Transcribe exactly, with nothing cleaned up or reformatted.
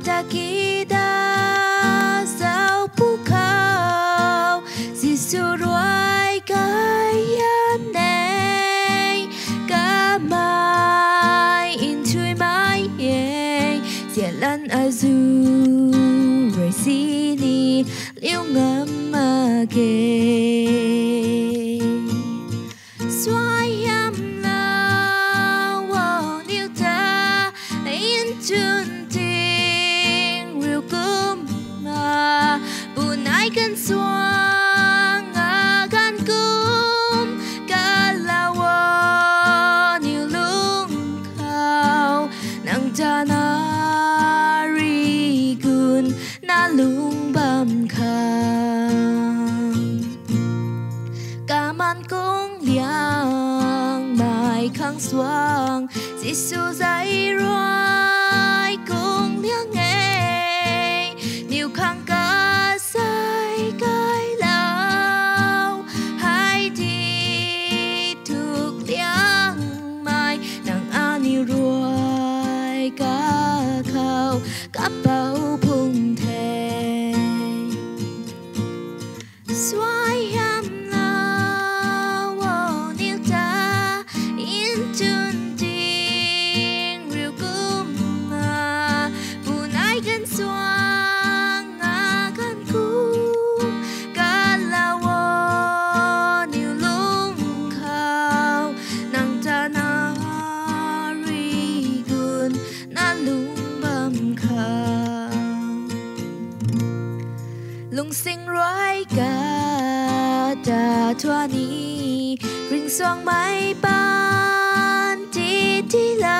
Takida zauc pwkhou, Jisu rui kaiyan e, kamei nthuimei e, zianlan azuh rui sini liu ngam mak ge. Suaihiamlou o niu ta, nchun ting riu kumna, bunai kan suang a kan kum, kalou o niu lung khou, nang ta na ri gun na lung bam khang. Kaman kung liangmei khang suang, Jisu zei rui kung liang e, niw khang kasei kailou, hei ti thuk liangmei, nang aniw rui kakhou kapou phung the. Suaihiamlou o niu ta, nchun ting riu kumna, bunai kan suang a kan kum, kalou o niw lung khou, nang ta na ri gun na lung bam khang. Lungsing rui kata thuani, ringcsuangmei paan ti ti la